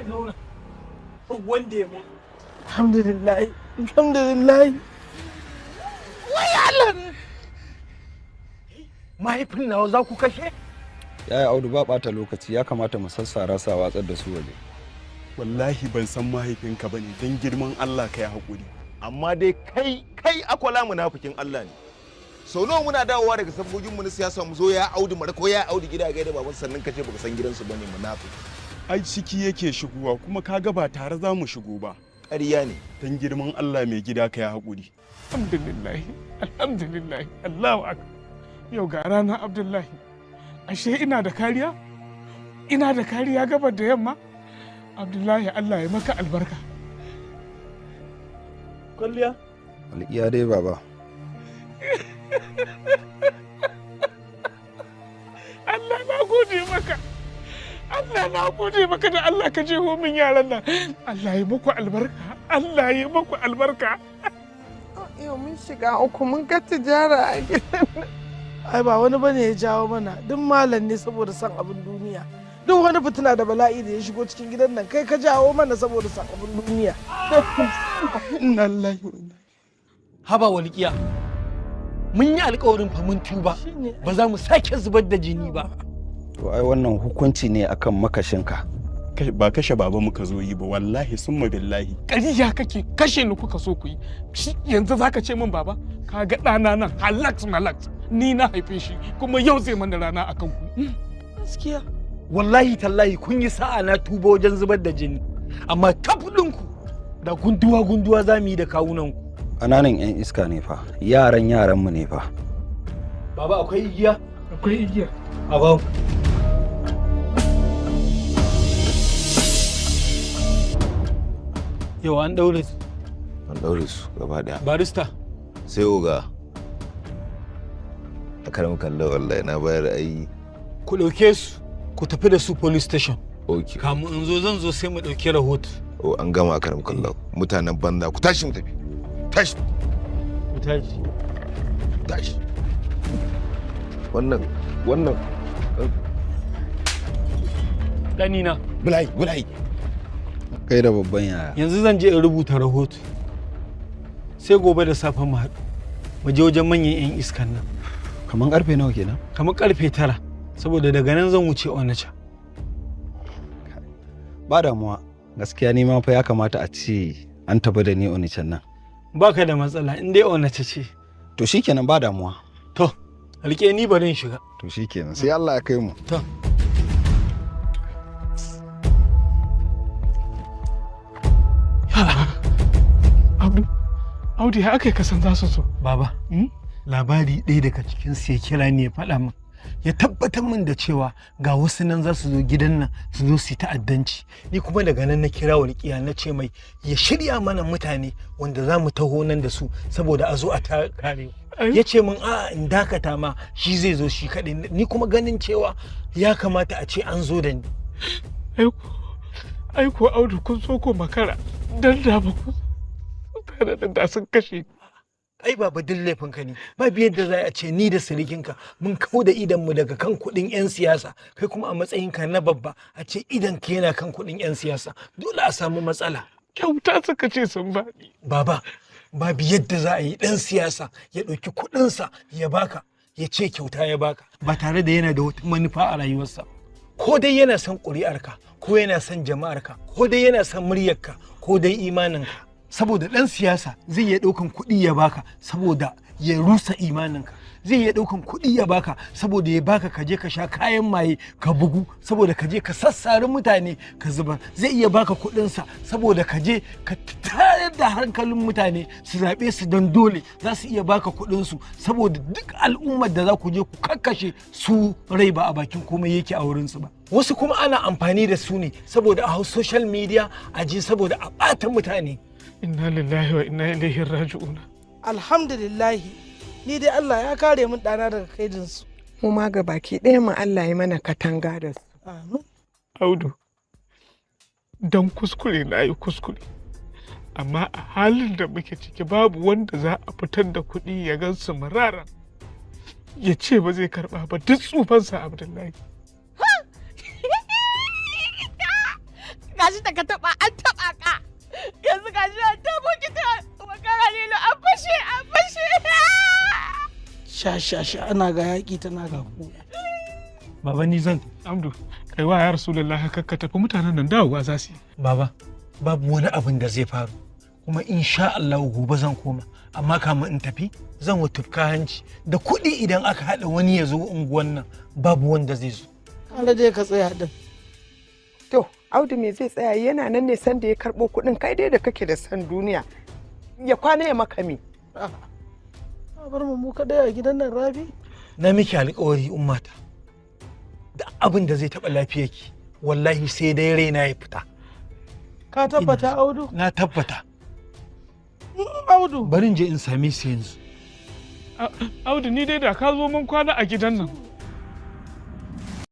in zauna. Wanda ya mu. Alhamdulillah, alhamdulillah. Wai Allah ne. Mahaifin nawa za ku kashe? Yaya Audu, ba ɓata lokaci, ya kamata mu sassara sa watsar da su waje. Wallahi ban san mahaifinka bane, don girman Allah ka yi haƙuri. Amma dai kai akwala munafikin Allah ne. Sau nawa muna dawowa daga sabgogin mu na siyasa mu zo ya Audu mara ko ya Audu gida gaida baban, sannan kace baka san gidansu bane, munafiki. Ai ciki yake shigowa kuma kaga ba tare za mu shigo ba. Ƙarya ne. Don girman Allah mai gida ka yi haƙuri. Alhamdulillah, alhamdulillah, Allahu akbar. Yau ga rana Abdullahi. Ashe ina da kariya? Ina da kariya gabar da yamma? Abdullahi, Allah ya maka albarka. Kwalliya? Walƙiya dai baba. Allah na gode maka. Allah na gode maka da Allah ka jeho min yaran nan. Allah ya muku albarka. Allah ya muku albarka. Yau mun shiga uku, mun ga tijara a gidan. Ai ba wani bane ya jawo mana, duk malam ne saboda son abin duniya. Duk wani fitina da bala'i da ya shigo cikin gidan nan kai ka jawo mana saboda son abin duniya. Inna lillahi wa inna. Haba walƙiya. Mun yi alƙawarin fa mun tuba. Ba za mu sake zubar da jini ba. To ai wannan hukunci ne akan makashinka. Ba kashe baba muka zo yi ba, wallahi summa billahi. Ƙarya kake, kashe ni kuka so ku yi. Yanzu zaka ce min baba, ka ga ɗana nan halaks malaks, ni na haife shi kuma yau zai mana rana akan ku. Gaskiya. Wallahi tallahi kun yi sa'a na tuba wajen zubar da jini. Amma kaf ɗinku da gunduwa gunduwa za mu yi da kawunanku. Ƙananan 'yan iska ne fa, yaran yaranmu ne fa. Baba akwai igiya? Akwai igiya. A ba Yau an ɗaure su. An ɗaure su gaba ɗaya. Barista. Sai oga. A karam kallon wallahi na bayar ai. Ku ɗauke su, ku tafi da su police station. Okay. Kamun in zo zan zo sai mu ɗauki rahoto. Oh, an gama a karam kallon. Mutanen banza, ku tashi mu tafi. Tashi. Ku tashi. Tashi. Wannan wannan. Ɗanina. Bulai bulai. Kai da babban yaya. Yanzu zan je in rubuta rahoto. Sai gobe da safe mu haɗu. Mu je wajen manyan 'yan iskan nan. Kaman karfe nawa kenan? Kamar karfe 9. Saboda daga nan zan wuce Onitsha. Ba damuwa. Gaskiya ni ma fa ya kamata a ce an tafi da ni Onitsha nan. Baka da matsala in dai Onitsha ce. To shikenan, ba damuwa. To, rike ni bari in shiga. To shikenan, sai Allah ya kai mu. To. Audu, Audu ya aka yi kasan za su zo? Baba, labari ɗaya daga cikin su ya kira ni ya faɗa min. Ya tabbatar min da cewa ga wasu nan za su zo gidan nan su zo su yi ta'addanci. Ni kuma daga nan na kira walƙiya na ce mai ya shirya mana mutane wanda za mu taho nan da su saboda a zo a kare. Ya ce min a'a in dakata ma shi zai zo shi kaɗai. Ni kuma ganin cewa ya kamata a ce an zo da ni. Aiko Audu kun so ko makara dan da ba ku tare da sun kashe. Ai baba duk laifinka ne, ba yadda za a ce ni da sirikinka mun kau da idanmu daga kan kuɗin 'yan siyasa, kai kuma a matsayinka na babba a ce idan ka yana kan kuɗin 'yan siyasa, dole a samu matsala. Kyauta suka ce sun bani. Baba, babu yadda za a yi ɗan siyasa ya ɗauki kuɗinsa ya baka, ya ce kyauta ya baka ba tare da yana da wata manufa a rayuwarsa. Ko dai yana son ƙuri'arka, ko yana son jama'arka, ko dai yana son muryarka, ko dai imaninka. Saboda ɗan siyasa zai iya ɗaukan kuɗi ya baka saboda ya rusa imaninka, zai iya ɗaukan kuɗi ya baka saboda ya baka ka je ka sha kayan maye ka bugu, saboda ka je ka sassari mutane ka zubar, zai iya baka kuɗinsa saboda ka je ka tayar da hankalin mutane su zaɓe su don dole, za su iya baka kuɗinsu saboda duk al'ummar da za ku je ku kakkashe su rai ba a bakin komai yake a wurinsu ba. Wasu kuma ana amfani da su ne saboda a hau social media a je saboda a ɓata mutane. Inna lillahi wa inna ilaihi raji'un. Alhamdulillah, ni dai Allah ya kare min ɗana daga kaidinsu. Mu ma ga baki ɗaya mu Allah ya mana katanga da su. Amin. Audu, don kuskure na yi kuskure, amma a halin da muke ciki babu wanda za a fitar da kuɗi ya gan su murara ya ce ba zai karɓa ba duk tsufansa Abdullahi. Gashi da ka taba an taba ka. Yanzu gashi an tabo ki ta bakar Halilu an fashe an fashe. Sha sha sha ana ga yaƙi tana ga ku. Baba ni zan Amdu, kai wa ya Rasulullahi kakka tafi mutanen nan dawowa za su yi. Baba, babu wani abin da zai faru. Kuma insha Allah gobe zan koma, amma kamun in tafi zan wa tufka hanci da kuɗi idan aka haɗa wani ya zo unguwan nan babu wanda zai zo. Allah dai ka tsaya din. To, Audu me zai tsaya yana nan ne sanda ya karɓo kuɗin kai dai da kake da san duniya. Ya kwana ya maka me? A bar mu kaɗai a gidan nan Rabi. Na miki alƙawari ummata. Da abin da zai taɓa lafiyarki wallahi sai dai raina ya fita. Ka tabbata Audu? Na tabbata. Audu. Bari in je in same su yanzu. Audu ni dai da ka zo mun kwana a gidan nan.